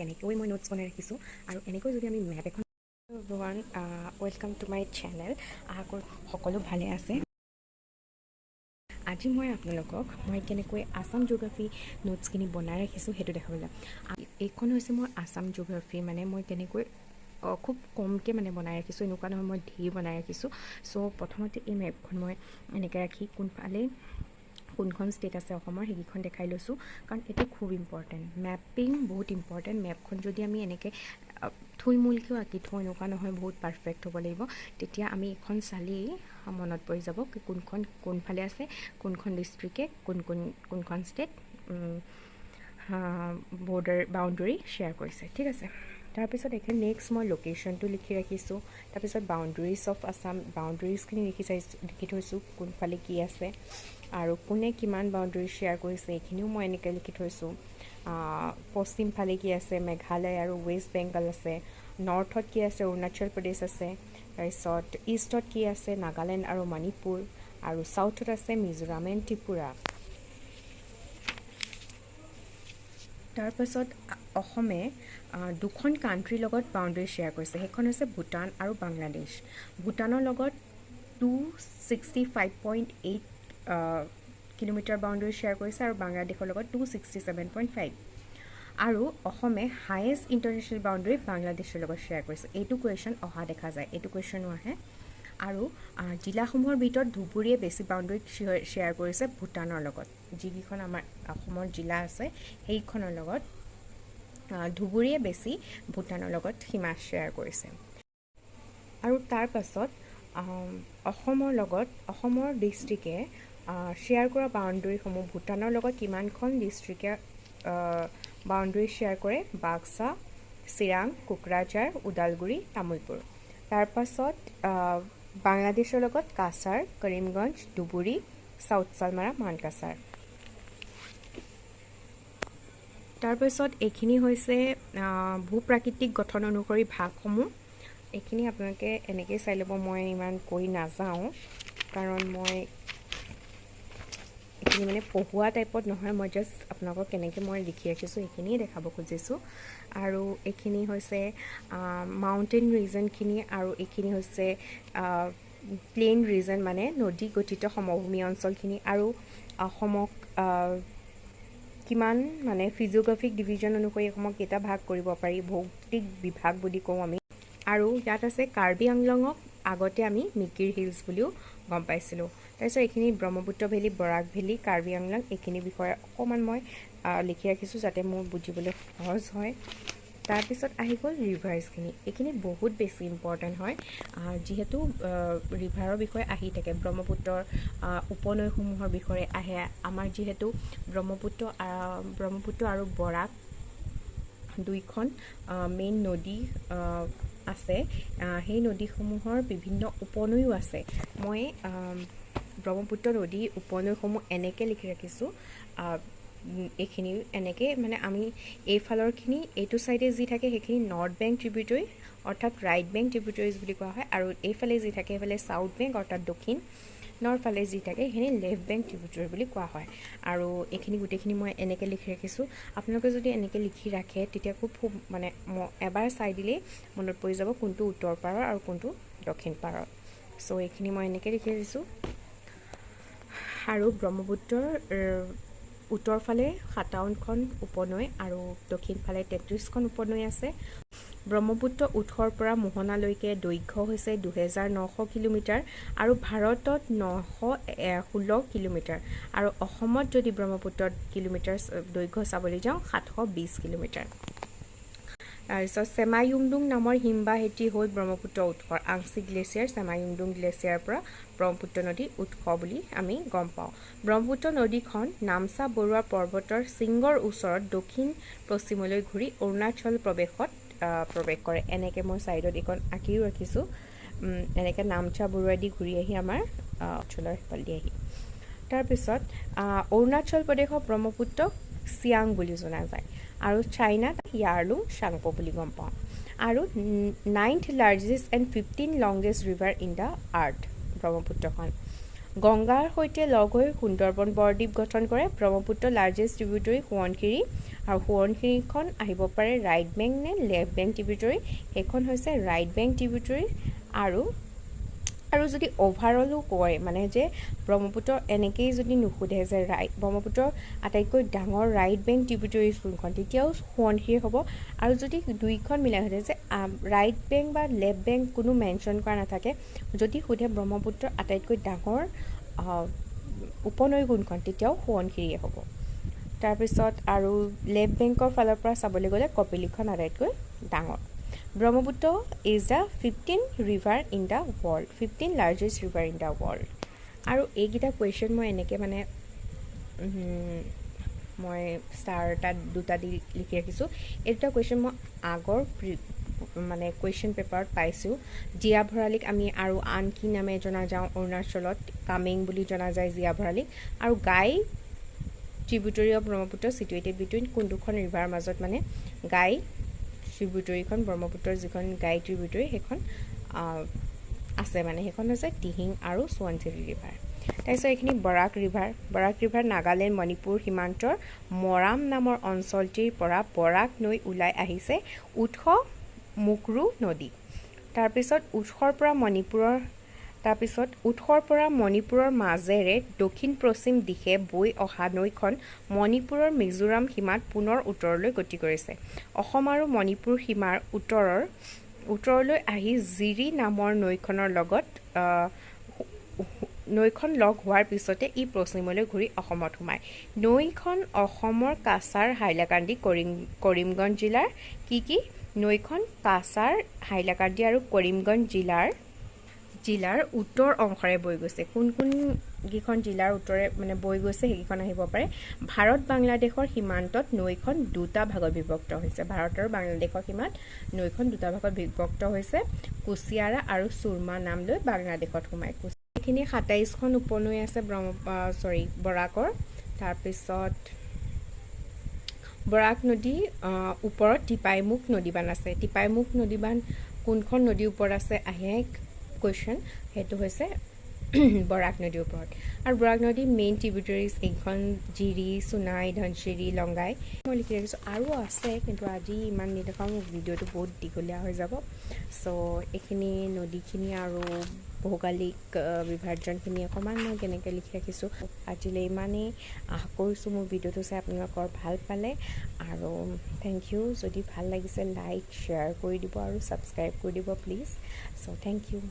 কেনেকৈ মই নোটছ বনাই ৰাখিছোঁ আৰু এনেকৈ যদি আমি মেপ এখন। Everyone, welcome to my channel. আশা কৰোঁ সকলো ভালে আছে। আজি মই আপোনালোকক মই কেনেকৈ আছাম জিঅ'গ্ৰাফী নোটছখিনি বনাই ৰাখিছোঁ, সেইটো দেখাবলৈ যাম। এইখন হৈছে মোৰ আছাম জিঅ'গ্ৰাফী, মানে মই কেনেকৈ খুব কমকৈ মানে বনাই ৰাখিছোঁ। এনেকুৱা নহয় মই ধেৰ বনাই ৰাখিছোঁ। চ' প্ৰথমতে এই মেপখন মই এনেকৈ ৰাখি কোনফালে কোনখন ষ্টেট আছে অসমৰ, সেইকেইখন দেখাই লৈছোঁ, কাৰণ এইটো খুব ইম্পৰ্টেণ্ট। মেপিং বহুত ইম্পৰ্টেণ্ট। মেপখন যদি আমি এনেকৈ থুলমূলকৈও আঁকি থওঁ, এনেকুৱা নহয় বহুত পাৰফেক্ট হ'ব লাগিব, তেতিয়া আমি এইখন চালেই মনত পৰি যাব কি কোনখন কোনফালে আছে, কোনখন ডিষ্ট্ৰিক্টে কোন কোন কোনখন ষ্টেট বৰ্ডাৰ বাউণ্ডেৰী শ্বেয়াৰ কৰিছে। ঠিক আছে। তাৰপিছত এইখিনি নেক্সট মই লোকেশ্যনটো লিখি ৰাখিছোঁ। তাৰপিছত বাউণ্ডেৰীজ অফ আছাম, বাউণ্ডেৰীজখিনি লিখি চাইছোঁ, লিখি থৈছোঁ কোনফালে কি আছে আৰু কোনে কিমান বাউণ্ডেৰী শ্বেয়াৰ কৰিছে, এইখিনিও মই এনেকৈ লিখি থৈছোঁ। পশ্চিম ফালে কি আছে? মেঘালয় আৰু ৱেষ্ট বেংগল আছে। নৰ্থত কি আছে? অৰুণাচল প্ৰদেশ আছে। তাৰপিছত ইষ্টত কি আছে? নাগালেণ্ড আৰু মণিপুৰ। আৰু চাউথত আছে মিজোৰাম এণ্ড ত্ৰিপুৰা। তাৰপাছত অসমে দুখন কাণ্ট্ৰিৰ লগত বাউণ্ডেৰী শ্বেয়াৰ কৰিছে, সেইখন হৈছে ভূটান আৰু বাংলাদেশ। ভূটানৰ লগত 265.8 kilometre boundary share কৰিছে আৰু বাংলাদেশৰ লগত 267.5। আৰু অসমে হায়েষ্ট ইণ্টাৰনেশ্যনেল বাউণ্ডেৰী বাংলাদেশৰ লগত শ্বেয়াৰ কৰিছে। এইটো কুৱেশ্যন অহা দেখা যায়, এইটো কুৱেশ্যনো আহে। আৰু জিলাসমূহৰ ভিতৰত ধুবুৰীয়ে বেছি বাউণ্ডেৰী শ্বেয়াৰ কৰিছে ভূটানৰ লগত। যিকেইখন আমাৰ অসমৰ জিলা আছে, সেইখনৰ লগত ধুবুৰীয়ে বেছি ভূটানৰ লগত সীমা শ্বেয়াৰ কৰিছে। আৰু তাৰ পাছত অসমৰ লগত অসমৰ ডিষ্ট্ৰিক্টে শ্বেয়াৰ কৰা বাউণ্ডেৰীসমূহ, ভূটানৰ লগত কিমানখন ডিষ্ট্ৰিক্টে বাউণ্ডেৰী শ্বেয়াৰ কৰে? বাক্সা, চিৰাং, কোকৰাঝাৰ, ওদালগুৰি, তামোলপুৰ। তাৰপাছত বাংলাদেশৰ লগত কাছাৰ, কৰিমগঞ্জ, ধুবুৰী, চাউথ চালমাৰা, মানকাছাৰ। তাৰপিছত এইখিনি হৈছে ভূ-প্ৰাকৃতিক গঠন অনুসৰি ভাগসমূহ। এইখিনি আপোনালোকে এনেকৈ চাই ল'ব, মই ইমান কৈ নাযাওঁ, কাৰণ মই এইখিনি মানে পঢ়োৱা টাইপত নহয়, মই জাষ্ট আপোনালোকক কেনেকৈ মই লিখি ৰাখিছোঁ সেইখিনিয়ে দেখাব খুজিছোঁ। আৰু এইখিনি হৈছে মাউণ্টেইন ৰিজনখিনি আৰু এইখিনি হৈছে প্লেইন ৰিজন, মানে নদী গঠিত সমভূমি অঞ্চলখিনি। আৰু অসমক কিমান মানে ফিজিঅ'গ্ৰাফিক ডিভিজন অনুসৰি অসমক কেইটা ভাগ কৰিব পাৰি, ভৌতিক বিভাগ বুলি কওঁ আমি। আৰু ইয়াত আছে কাৰ্বি আংলঙক আগতে আমি মিকিৰ হিলছ বুলিও গম পাইছিলোঁ। তাৰপিছত এইখিনি ব্ৰহ্মপুত্ৰ ভেলী, বৰাক ভেলী, কাৰ্বি আংলং, এইখিনিৰ বিষয়ে অকণমান মই লিখি ৰাখিছোঁ যাতে মোৰ বুজিবলৈ সহজ হয়। তাৰপিছত আহি গ'ল ৰিভাৰ্ছখিনি। এইখিনি বহুত বেছি ইম্পৰ্টেণ্ট হয়, যিহেতু ৰিভাৰৰ বিষয়ে আহি থাকে, ব্ৰহ্মপুত্ৰৰ উপনৈসমূহৰ বিষয়ে আহে। আমাৰ যিহেতু ব্ৰহ্মপুত্ৰ আৰু বৰাক দুইখন মেইন নদী আছে, সেই নদীসমূহৰ বিভিন্ন উপনৈও আছে। মই ব্ৰহ্মপুত্ৰ নদীৰ উপনৈসমূহ এনেকৈ লিখি ৰাখিছোঁ। এইখিনি এনেকৈ মানে আমি এইফালৰখিনি, এইটো ছাইডে যি থাকে সেইখিনি নৰ্থ বেংক ট্ৰিবিউটৰী অৰ্থাৎ ৰাইট বেংক ট্ৰিবিউটৰিজ বুলি কোৱা হয়, আৰু এইফালে যি থাকে সেইফালে চাউথ বেংক অৰ্থাৎ দক্ষিণৰ ফালে যি থাকে সেইখিনি লেফ্ট বেংক ট্ৰিবিউটৰী বুলি কোৱা হয়। আৰু এইখিনি গোটেইখিনি মই এনেকৈ লিখি ৰাখিছোঁ। আপোনালোকে যদি এনেকৈ লিখি ৰাখে তেতিয়া খুব খুব মানে এবাৰ চাই দিলেই মনত পৰি যাব কোনটো উত্তৰ পাৰৰ আৰু কোনটো দক্ষিণ পাৰৰ। চ' এইখিনি মই এনেকৈ লিখি ৰাখিছোঁ। আৰু ব্ৰহ্মপুত্ৰৰ উত্তৰ ফালে 57খন উপনৈ আৰু দক্ষিণ ফালে 33খন উপনৈ আছে। ব্ৰহ্মপুত্ৰ উৎসৰ পৰা মোহনালৈকে দৈৰ্ঘ্য হৈছে 2900 কিলোমিটাৰ আৰু ভাৰতত 916 কিলোমিটাৰ। আৰু অসমত যদি ব্ৰহ্মপুত্ৰত কিলোমিটাৰ দৈৰ্ঘ্য চাবলৈ যাওঁ, 720 কিলোমিটাৰ। তাৰপিছত চেমায়ুংডুং নামৰ হিমবাহ এটি হ'ল ব্ৰহ্মপুত্ৰ উৎসৰ আংশিক গ্লেছিয়াৰ। চেমায়ুংডুং গ্লেছিয়াৰৰ পৰা ব্ৰহ্মপুত্ৰ নদীৰ উৎস বুলি আমি গম পাওঁ। ব্ৰহ্মপুত্ৰ নদীখন নামচা বৰুৱা পৰ্বতৰ শৃংগৰ ওচৰত দক্ষিণ পশ্চিমলৈ ঘূৰি অৰুণাচল প্ৰৱেশত প্ৰৱেশ কৰে। এনেকৈ মই ছাইডত এইখন আঁকিও ৰাখিছোঁ। এনেকৈ নামচা বৰুৱা দি ঘূৰি আহি আমাৰ অঞ্চলৰ সেইফালেদি আহি। তাৰপিছত অৰুণাচল প্ৰদেশৰ ব্ৰহ্মপুত্ৰক চিয়াং বুলি জনা যায় আৰু চাইনাত য়াৰলুং চাংপো বুলি গম পাওঁ। আৰু ninth largest and 15 longest river in the earth ব্ৰহ্মপুত্ৰখন। গংগাৰ সৈতে লগ হৈ সুন্দৰবন বৰদ্বীপ গঠন কৰে। ব্ৰহ্মপুত্ৰ লাৰ্জেষ্ট ট্ৰিবিউটৰী সোৱণশিৰি, আৰু সোৱণশিৰিখন আহিব পাৰে ৰাইট বেংক নে লেফ্ট বেংক ট্ৰিবিউটৰী, সেইখন হৈছে ৰাইট বেংক ট্ৰিবিউটৰী। আৰু আৰু যদি অভাৰঅলো কয়, মানে যে ব্ৰহ্মপুত্ৰ এনেকেই যদি নুসুধে যে ৰাইট ব্ৰহ্মপুত্ৰ আটাইতকৈ ডাঙৰ ৰাইট বেংক ট্ৰিবিউটৰী কোনখন, তেতিয়াও সোৱণশিৰি হ'ব। আৰু যদি দুইখন মিলাই সোধে যে ৰাইট বেংক বা লেফ্ট বেংক কোনো মেনশ্যন কৰা নাথাকে, যদি সোধে ব্ৰহ্মপুত্ৰৰ আটাইতকৈ ডাঙৰ উপনৈ কোনখন, তেতিয়াও সোৱণশিৰিয়ে হ'ব। তাৰপিছত আৰু লেফ্ট বেংকৰ ফালৰ পৰা চাবলৈ গ'লে কপিলীখন আটাইতকৈ ডাঙৰ। Brahmaputra is the 15 river in the world, 15 largest river in the world. আৰু এইকেইটা কুৱেশ্যন মই এনেকৈ মানে মই ষ্টাৰ তাত দুটা দি লিখি ৰাখিছোঁ। এই দুটা কুৱেশ্যন মই আগৰ মানে কুৱেশ্যন পেপাৰত পাইছোঁ। জীয়া ভৰালীক আমি আৰু আন কি নামে জনা যাওঁ? অৰুণাচলত কামেং বুলি জনা যায় জীয়া ভৰালীক। আৰু Gai tributary of Brahmaputra situated between কোন দুখন ৰিভাৰ মাজত, মানে গাই ট্ৰিবিউটৰীখন ব্ৰহ্মপুত্ৰৰ যিখন গাই ট্ৰিবিউটৰী সেইখন আছে, মানে সেইখন হৈছে দিহিং আৰু সোৱণশিৰি ৰিভাৰ। তাৰপিছত এইখিনি বৰাক ৰিভাৰ। বৰাক ৰিভাৰ নাগালেণ্ড মণিপুৰ সীমান্তৰ মৰাম নামৰ অঞ্চলটিৰ পৰা বৰাক নৈ ওলাই আহিছে, উৎস মুকৰু নদী। তাৰপিছত উৎসৰ পৰা মণিপুৰৰ মাজেৰে দক্ষিণ পশ্চিম দিশে বৈ অহা নৈখন মণিপুৰৰ মিজোৰাম সীমাত পুনৰ উত্তৰলৈ গতি কৰিছে। অসম আৰু মণিপুৰ সীমাৰ উত্তৰলৈ আহি জিৰি নামৰ নৈখনৰ লগত নৈখন লগ হোৱাৰ পিছতে ই পশ্চিমলৈ ঘূৰি অসমত সোমায়। নৈখন অসমৰ কাছাৰ, হাইলাকান্দি, কৰিমগঞ্জ জিলাৰ কি কি নৈখন কাছাৰ, হাইলাকান্দি আৰু কৰিমগঞ্জ জিলাৰ উত্তৰ অংশৰে বৈ গৈছে। কোন কোনকেইখন জিলাৰ উত্তৰে মানে বৈ গৈছে সেইকেইখন আহিব পাৰে। ভাৰত বাংলাদেশৰ সীমান্তত নৈখন দুটা ভাগত বিভক্ত হৈছে। ভাৰত আৰু বাংলাদেশৰ সীমাত নৈখন দুটা ভাগত বিভক্ত হৈছে। কুচিয়াৰা আৰু চুৰমা নাম লৈ বাংলাদেশত সোমায়। এইখিনি 27খন উপনৈ আছে বৰাকৰ। তাৰপিছত বৰাক নদী ওপৰত টিপাইমুখ নদীবান্ধ আছে। টিপাইমুখ নদীবান্ধ কোনখন নদীৰ ওপৰত আছে আহে কুৱেশ্যন, সেইটো হৈছে বৰাক নদীৰ ওপৰত। আৰু বৰাক নদীৰ মেইন ট্ৰিবিউটৰিজ এইখন জিৰি, সোণাই, ধনশিৰি, লংগাই মই লিখি ৰাখিছোঁ। আৰু আছে কিন্তু আজি ইমান নেদেখাওঁ, মোৰ ভিডিঅ'টো বহুত দীঘলীয়া হৈ যাব। চ' এইখিনি নদীখিনি আৰু ভৌগোলিক বিভাজনখিনি অকণমান মই কেনেকৈ লিখি ৰাখিছোঁ। আজিলৈ ইমানেই। আশা কৰিছোঁ মোৰ ভিডিঅ'টো চাই আপোনালোকৰ ভাল পালে আৰু thank U. যদি ভাল লাগিছে লাইক শ্বেয়াৰ কৰি দিব আৰু ছাবস্ক্ৰাইব কৰি দিব প্লিজ। So' thank U.